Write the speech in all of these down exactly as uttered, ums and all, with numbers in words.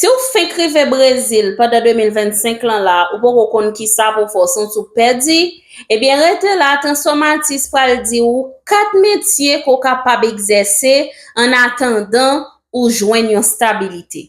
Si w fenk rive Brezil pandan de mil vennsenk lan la, ou poko konn kisa pou w fè, w santi w pèdi, ebyen rete la, Transformatis pral di w kat metye ke w kapab egzèse annatandan ou jwenn yon stabilite.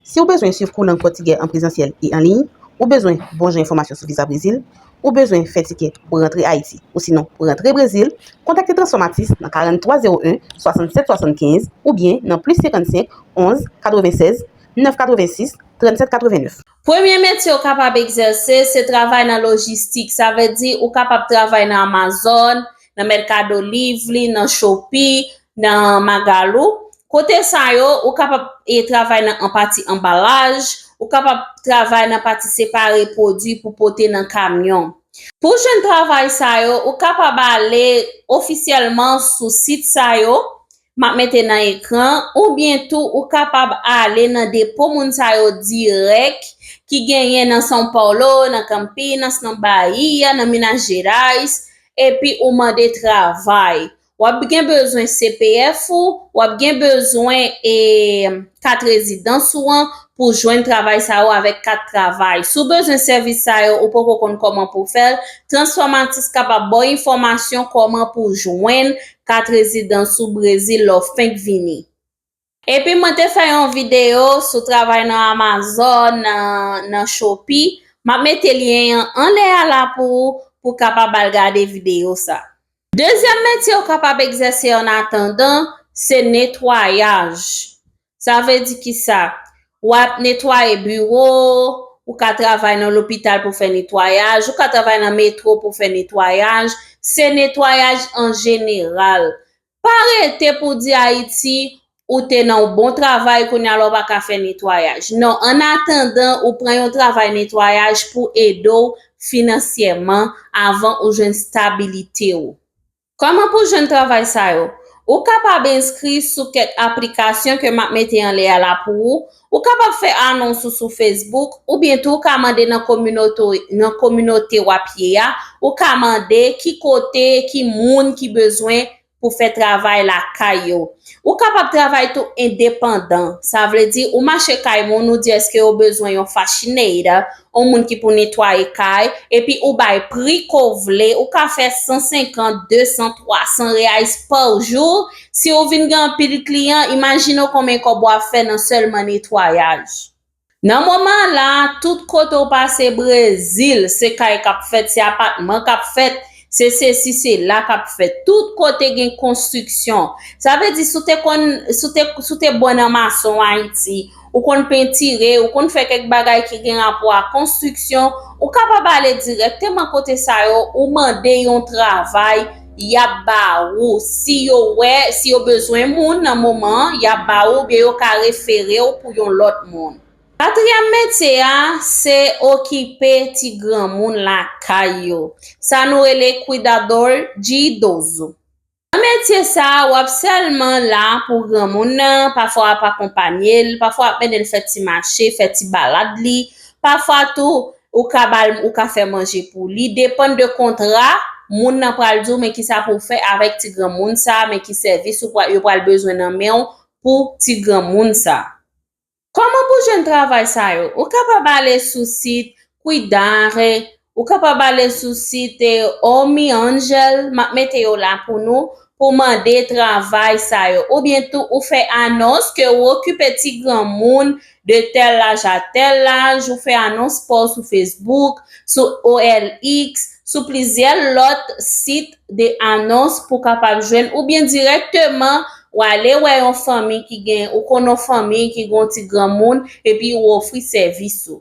Si w bezwen swiv kou lang pòtigè an prezansyèl e an liy, ou bezwen bon jan enfòmasyon sou viza Brezil, ou bezwen fè tikè pou rantre Ayiti, ou sinon pou rantre Brezil, kontakte Transformatis nan karannntwa zewo en, swasannsèt swasannkenz oubyen nan plis senkannsenk, onz, katrevennsèz, nèf katrevensis, trannsèt katrevennèf. Premye metye w kapab egzèse se travay nan lojistik. Sa vle di ou kapab travay nan Amazon, nan Mercado Livre, nan Shopee, nan Magalu. Kote sa yo, ou kapab e travay nan an pati anbalaj, ou kapab travay nan pati separe pwodui pou pote nan kamyon. Pou jwenn travay sa yo, ou kapab ale ofisyèlman sou sit sa yo, m ap mete nan ekran, oubyen tou ou kapab ale nan depo moun sa yo dirèk ki genyen nan São Paulo, nan Campinas, nan Bahia, nan Minas Gerais, epi ou mande travay. W ap gen bezwen C P F ou, w ap gen bezwen e, kat rezidans ou an pou jwenn travay sa yo avèk kat travay. Si w bezwen sèvis sa yo, ou poko konn kòman pou w fè l, Transformatis kapab ba w enfòmasyon kòman pou w jwenn kat rezidans ou Brezil lè w fenk vini. Epi mwen te fè yon videyo sou travay nan Amazon, nan, nan Shopee. M ap mete lyen an anlè a la pou ou, pou w kapab al gade videyo sa. Dezyèm metye w kapab egzèse annatandan, se netwayaj. Sa vle di kisa? W ap netwaye biwo, ou ka travay nan lopital pou fè netwayaj, ou ka travay nan metwo pou fè netwayaj. Se netwayaj an jeneral. Pa rete pou di Ayiti, ou te nan yon bon travay, kounye a la w pa ka fè netwayaj. Non, annatandan ou pran yon travay netwayaj pou ede w finansyèman avan ou jwenn stabilite w. Kòman pou jwenn travay sa yo? Ou kapab enskri sou kèk aplikasyon ke m ap mete anlè a la pou ou. Ou kapab fè anons ou sou Facebook, oubyen tou ou ka mande nan kominote, nan kominote w ap ye a. Ou ka mande ki kote, ki moun ki bezwen pou fè travay lakay yo. Ou kapab travay tou endepandan. Sa vle di, ou mache kay moun, ou di èske yo bezwen yon faxineira, yon moun ki pou netwaye kay, epi ou bay pri ke w vle, ou ka fè san senkant, de san, twa san reais pa jou. Si w vin gen anpil kliyan, imajine w konbyen kòb w ap fè nan sèlman netwayaj. Nan moman la, tout kote w pase Brezil, se kay k ap fèt, se apatman k ap fèt, se sesi, se la k ap fèt. Tout kote gen konstriksyon. Sa vle di, si w te konn, si w te, si w te bon nan mason Ayiti, ou konn pentire, ou konn fè kèk bagay ki gen rapò a konstriksyon, ou kapab ale dirèkteman kote sa yo, ou mande yon travay, y ap ba ou. Si yo wè, si yo bezwen moun nan moman an, y ap ba ou, oubyen yo ka refere w pou yon lòt moun. Katriyèm metye a, se okipe ti granmoun lakay yo. Sa nou rele cuidador de idoso. Nan metye sa a, w ap sèlman la pou granmoun nan, pafwa w ap akonpanye l, pafwa w ap mennen l fè ti mache, fè ti balad li, pafwa tou, ou ka ba l, ou ka fè manje pou li, depann de kontra, moun nan pral di w men kisa pou w fè avèk ti granmoun sa a, men ki sèvis ou pral, yo pral bezwen nan men w pou ti granmoun sa a. Kòman pou jwenn travay sa yo? Ou kapab ale sou sit Cuidare, ou kapab ale sou sit, eh, Omi Angel, m ap mete yo la pou nou, pou mande travay sa yo. Oubyen tou, ou fè anons ke ou okipe ti granmoun de tèl laj a tèl laj, ou fè anons pa w sou Facebook, sou O L X, sou plizyè lòt sit de anons pou kapab jwenn, oubyen dirèkteman, w ale wè yon fanmi ki gen, ou konn yon fanmi ki gen yon ti granmoun, epi ou ofri sèvis ou.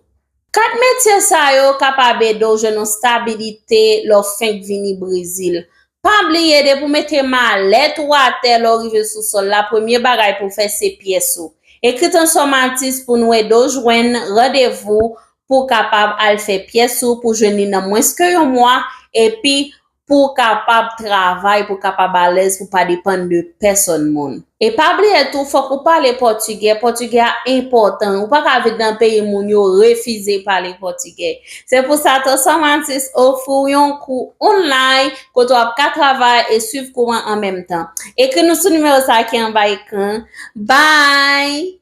Kat metye sa yo kapab ede w jwenn yon stabilite lè w fenk vini Brezil. Pa bliye, depi w mete malèt ou atè, lè w rive sou sòl la, premye bagay pou w fè se pyès ou. Ekri Transformatis pou nou ede w jwenn randevou pou w kapab al fè pyès ou, pou jwenn li nan mwens ke yon mwa, epi pou w kapab travay, pou w kapab alèz, pou w pa depann de pèsòn moun. E pa bliye tou, fòk ou pale pòtigè. Pòtigè a enpòtan. Ou pa ka viv nan peyi moun yo refize pale pòtigè. Se pou sa, Transformatis ofri w yon kou online kote w ap ka travay e swiv kou an an menm tan. Ekri nou sou nimewo sa a ki anba ekran. Bye!